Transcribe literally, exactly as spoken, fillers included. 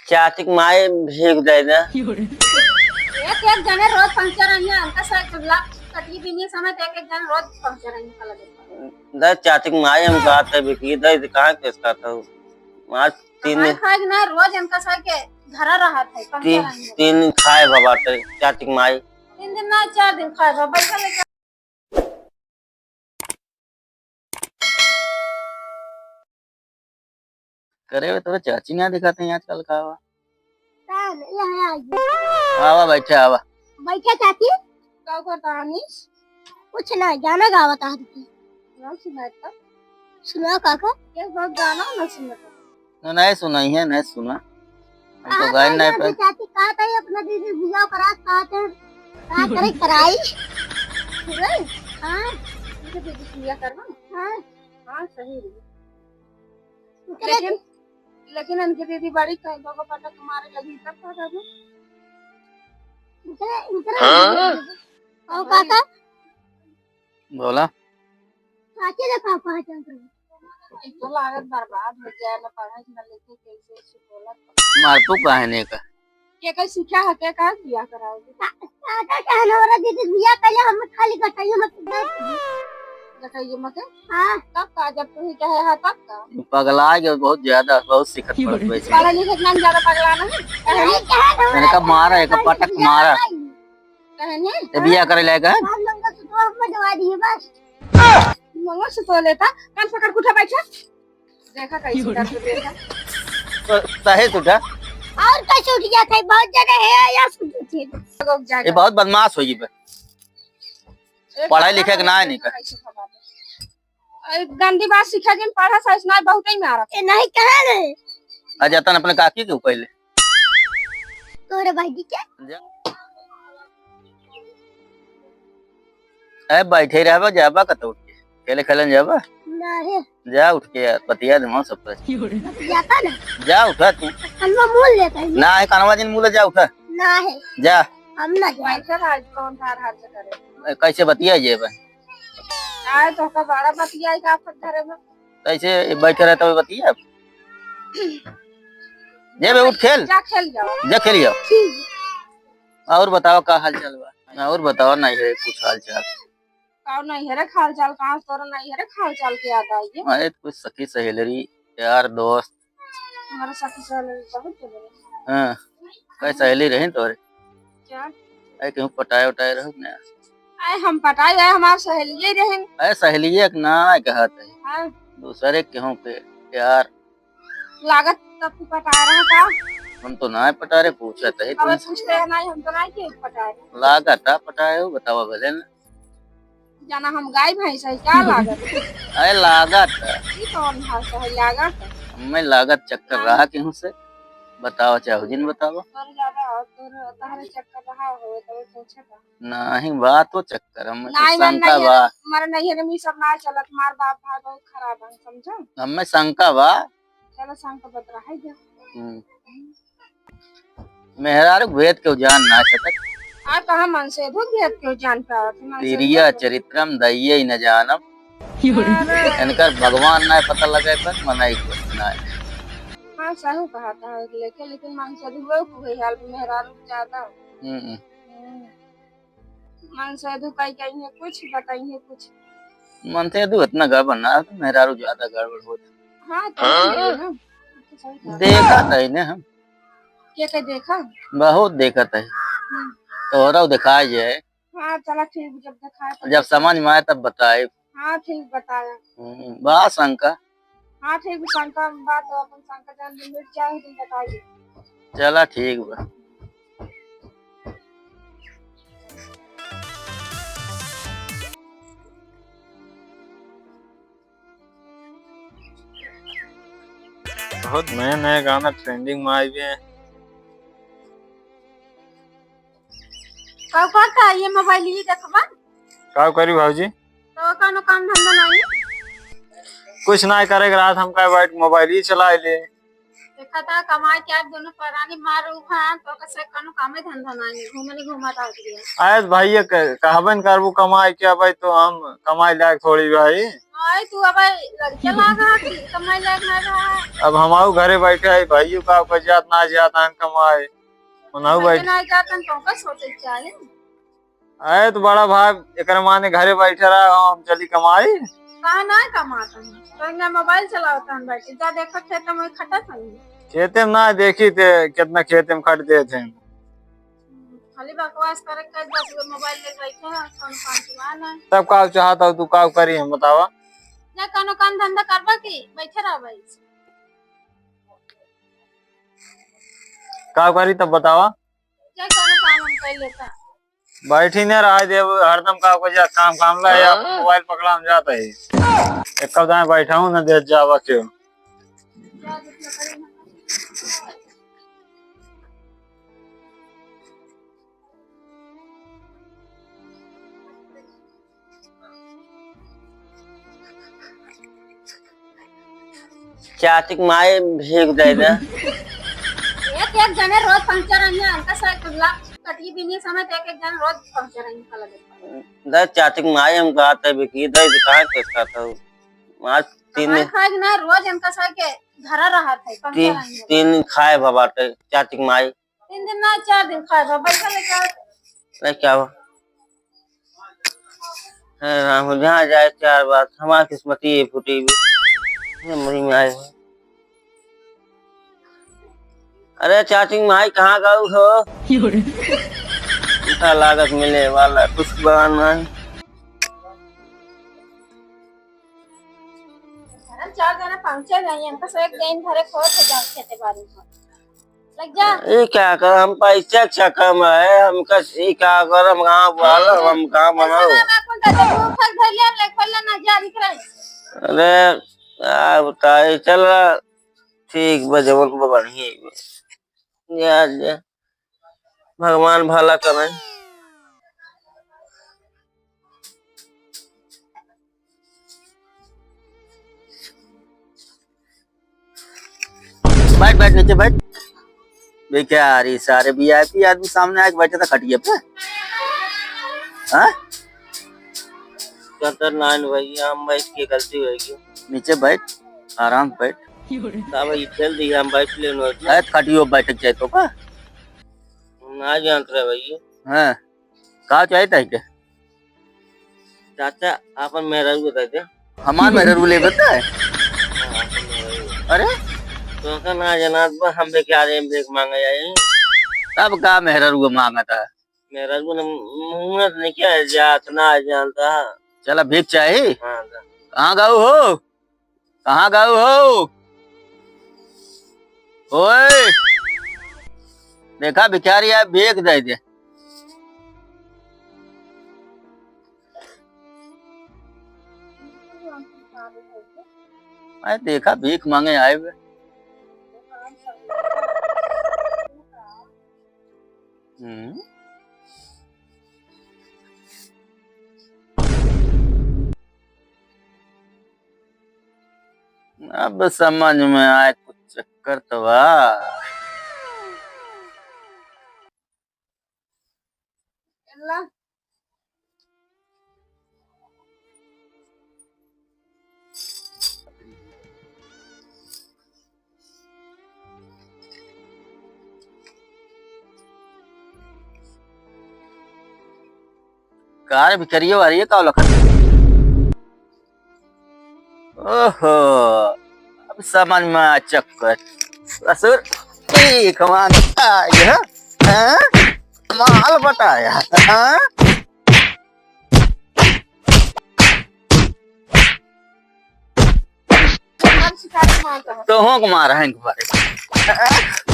चाची के माई भीख दे दे। एक एक जने रोज पंचर आइए, हमका साइकिल ला कटली बिनी समय तो एक एक जने रोज पंचर आइए, कल दे। दे चाची के माई, हम कहते बिकी दे, दे कहाँ के कहता हूँ। आज तीन कहाँ दिन खाए ना, रोज हमका साइकिल धरा रहा था, पंचर तीन, आइए। तीन दिन खाए बाबा ते चाची के माई। तीन दिन ना, चार दिन खाए बाबा, बैठा लेके करे बे, तोरे चाची ना दिखाते हैं आजकल, का हुआ? का नहीं, यहाँ आ गई। आवा, बैठे, आवा। बैठे चाची। का करता हनी? कुछ ना, गाना गावा था। ना सुना तो। सुना काका। ये बहुत गाना ना सुना। ना, नहीं सुनाई है, नहीं सुना। हम तो कहाँ गाए कहाँ नहीं जाते पाए। चाची, कहाँ कहीं अपना दीदी बियाह करा, कहाँ कहीं, कहाँ करे कराई। हाँ। उनके दीदी बियाह करवा? हाँ। हाँ, सही रही। उनके लेकिन लेकिन इनकी दीदी बड़ी कहीं दो पटक मारे लगी, तब का करूँ? इनकरे, इनकरे हाँ? और काका? बोला। काके देखा कहाँ चल रही? एक तो लागत बर्बाद हो जाए, ना पढ़ाई, ना लिखे, कैसे ऐसे बोला। मार तू काहे ने का? के कहीं सीखा है, के कहा बियाह कराओगे? का-, काका कहने वाला दीदी बियाह पहले हम खाली गटाइयों में बैठ गए। गटाइयों में के? हाँ। तब का, जब तू ही कहे है, तब का? पगला गए बहुत ज्यादा, बहुत सीखत पड़त वैसे। पढ़े लिखे इतना ज्यादा पगला नहीं। नहीं, कहे तो इनका मारा, एक पटक मारा। कहने? ये बियाह करे लायक है? हम लोग तो सुतवा में दवा दिए बस। मंगलसूत्र लेता, कान पकड़ के उठा बैठा। देखा कैसे करके देखा। तो सही से उठा। और कैसे उठ गया था? बहुत ज्यादा है या सुन थे। लोग जाके ये बहुत बदमाश होई बे। एक पढ़ाई लिखे के ना है निका। कैसे खबर है? ए, गंदी बात सीखा जिन, पढ़ा साइस ना, बहुत ही मारा। ए, नहीं कहे रहे। आ जाता न अपने काकी के पहले। तोरे भाई के? जा। ए, बैठे रहबा, जाबा कतौ उठ के? खेले खेलन जाबा? नहीं। जा उठ के यार, बतिया दे हम सब पे। जाता ना। जा उठा तू। कनवा मूल लेता है। ना है, कनवा जिन मूल, जा उठा। ना है। जा। हम ना जाए। बैठे रह, कौन धार हाथ से करे? ए, कैसे बतिया जेबा? आए तो का बड़ा बतिया है का आपन घरे में? कैसे बैठे रहता है बतिया? जेबे उठ खेल। जा खेल जाओ। जा खेल जाओ। ठीक। और बताओ का हाल चाल बा? और बताओ नहीं है कुछ हाल चाल। का नहीं है रे हाल चाल, कहाँ तोरा नहीं है रे हाल चाल के याद आई है? अरे कुछ सखी सहेलरी, यार दोस्त। हमारा सखी सहेलरी बहुत जरूरी है। हाँ, कई सहेली रही तोरे? क्या? अरे कहूँ पटाए उटाए रहो ना। अरे हम पटाए आए, हमार सहेलिये रहे। अरे सहेलिये के ना कहत है। हाँ। दूसरे कहूँ के यार। लागत तब तू पटा रहा था। हम तो ना पटा रहे, पूछत है अबे तुमसे। पूछते हैं ना, हम तो ना के पटा रहे। लागत है पटाए हो, बतावा भले ना। जाना हम गाय भैंस है, क्या लागत? अरे लागत है। ई कौन भाषा है, लागत? हमें लागत चक्कर हाँ। रहा केहू से, बतावा चाहो जिन बतावा। तोर ज्यादा, तोर, तोहरे चक्कर रहा हो, तो पूछे था। नहीं, बा तो चक्कर, हमें तो नहीं, नहीं, शंका नहीं, बा। हमारे नहीं है, ई सब ना चलत, मार बाप भाई बहुत खराब है, समझो? हमें शंका बा। चलो, शंका बत रहा है जा। हम्म। मेहरारू भेद केहू जान ना सकत। आ कहाँ मनसेधु भेद केहू जान पावत है? मनसेधु तिरिया भेद। चरित्रम दइये न जानब। अरे। इनकर भगवान ना पता लगे पर मनई कुछ ना। हाँ, सही कहा था, लेकिन, लेकिन मनसेधु वो कोई हाल मेहरारू ज्यादा। हम्म। हम्म। मनसेधु कई कही है कुछ, बताई है कुछ। मनसेधु इतना गड़बड़ ना, मेहरारू ज्यादा गड़बड़ होत। हाँ, तो हाँ? सही है ना। तो सही बात। देखत है ने हम। के के देखा? बहुत देखत है। हम्म। तोहरा दिखाई जाए। हाँ, चला ठीक, जब दिखाए तब जब समझ में आए तब बताए। हाँ, ठीक बताया। हम्म, बा शंका। हाँ, ठीक, शंका बा तो अपन शंका जान मिट जाए, तुम बताइए। चला ठीक बा। बहुत नया नया गाना trending में आए हुए हैं। का करता है ये मोबाइल ही देखबा? का करी भौजी? तो कौनो काम धंधा नहीं? कुछ नहीं करे के रात हम कहे बैठ मोबाइल ही चला ले। देखा था कमाई के आप दोनों परानी मार उठा तो कसे कौनो कामे धंधा नहीं, घूमने घूमा था उसके। आयत भाई ये क-, कहबे न करबू कमाई के भाई तो हम कमाई लायक थोड़ी भाई। आए तू अब लड़के लागा कि कमाई लायक ना रहा। अब हमाऊ घरे बैठे है, भाइयों का ऊपर जात ना जात हन कमाए, उन्हाऊ बैठे बैठे। ना जात हन, तो का सोचे चाहे। अरे तो बड़ा भाई, एकर माने घरे बैठे रहा, हम चली कमाई। कहाँ ना कमात हन, तो इन्हें मोबाइल चलावत हन बैठे, जा देखा खेत में खटत हन। खेते में ना देखी थे, कितना खेते में खट देते हैं। खाली बकवास करे के, बस वो मोबाइल ले बैठे हैं, कौन काम चला ना। तब का चाहत हो तू, का करी हम बतावा? ना कोनो काम धंधा करबा की बैठे रह भाई। का करी तब बतावा? जा कोनो काम हम कर लेता। बैठी नहीं रहा दे, हरदम का को जा काम काम ला या हाँ। मोबाइल पकड़ा हम जाता है। एक कब दाएं बैठा हूँ ना दे जावा क्यों। चाचिक माई भीख दे दे। एक एक जने रोज पंचर रही है, अंका साइकिल ला कटी बिनी समय तो एक एक जने रोज पंचर रही है, लगे। दे चाचिक माई हम कहते भी की दे कहाँ के कहता हूँ। आज तीन दिन खाए ना रोज इनका साइकिल धरा रहा था, पंचर तीन रही है। तीन दिन खाए बाबा चाचिक माई। तीन दिन ना, चार दिन खाए बा, बैठा लेके आओ। अरे क्या हुआ? हे राम, जहाँ जाए चार बात, हमार किस्मत ये फूटी भी। ये मरी में आए हो। अरे चाची माई, कहाँ गऊ हो? इतना लागत मिले वाला कुछ बा नहीं। अरे चार जना पहुँचे नहीं, हमका सो एक दिन भरे खोत हो जाओ खेते बाड़ी में। लग जा। ई का कर, हम पैसा अच्छा कम है, हमका ई का कर, हम कहाँ वाला, हम कहाँ बनाओ? पैसा ना, ना, कौन कहते, मुंह फल धर ले, ले, खोल ले ना, जा, दिख रहा है। अरे, का बताई, चल रहा, ठीक बा, जवन बा, बढ़िया ही बा। जा, जा, भगवान भला करे। बैठ, बैठ, नीचे बैठ। बेकार, ये सारे वी आई पी आदमी सामने आके बैठे था खटिया पे। हाँ? कहता नाइन भैया, हम बैठ के गलती होगी। नीचे बैठ, आराम से बैठ। का भाई, खेल दिया, हम बैठ लेन होती। अरे, खटियो बैठ जाए तो का? हम ना जानत रहे भैया। हाँ, का चाहिए था के? चाचा, आपन मेहरारू बता दे। हमार मेहरारू लेबे त? हाँ, आपन मेहरारू। अरे? तोहका ना जनात बा, हम बेचारे भीख मांगे आई। तब का मेहरारू मांगत है? मेहरारू ने मुंह में नहीं क्या जात, ना जानता। चला, भीख चाही? हाँ, दा। कहाँ गऊ हो? कहाँ गऊ हो? ओए, देखा भिखारी आए, भीख दे दे। अरे देखा, भीख मांगे आए हुए। हम्म। अब समझ में आए कुछ चक्कर तो बा। का रे भिखरियो, अरे ये का लखत? ओहो, अब समझ में आ चक्कर। ससुर, ठीक मांगता है, हैं? माल बताया, हैं? तोहूँ को मारा है इनको बारे।